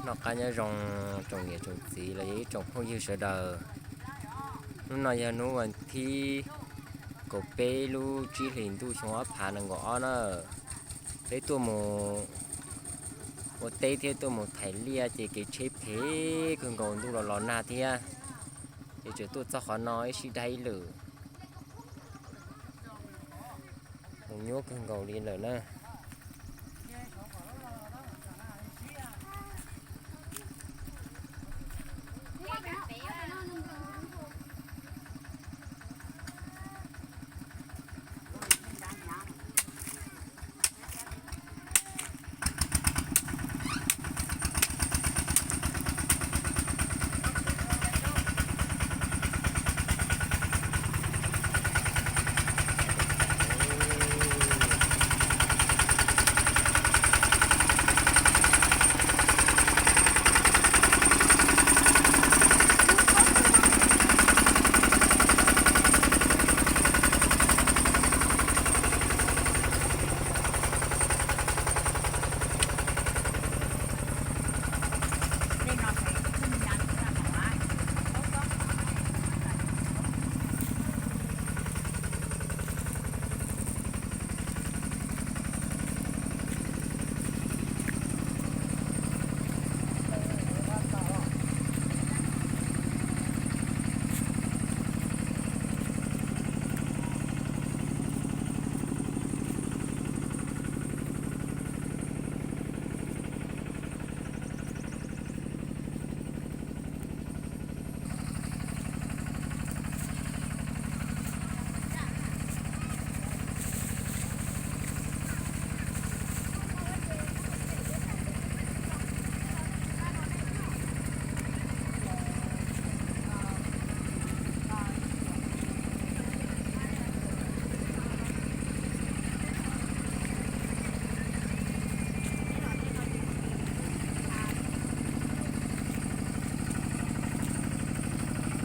Noj qab nyob zoo tsoom niam tsoom txiv los yog ib tsoom phooj ywg sawv daws. Hnub no yog hnub vas thib kaum peb lub tsib hlis ntuj xyoo ob phav nees nkaum ob na. Peb tuaj mus ua teb thiab tuaj mus thaiv liaj ces kev tsheb phem kawg nkaus, ntuj los los nag thiab, ces tseem tuaj txog qhov no ib sij dab ib lwm, nyuaj kawg nkaus li lawm na.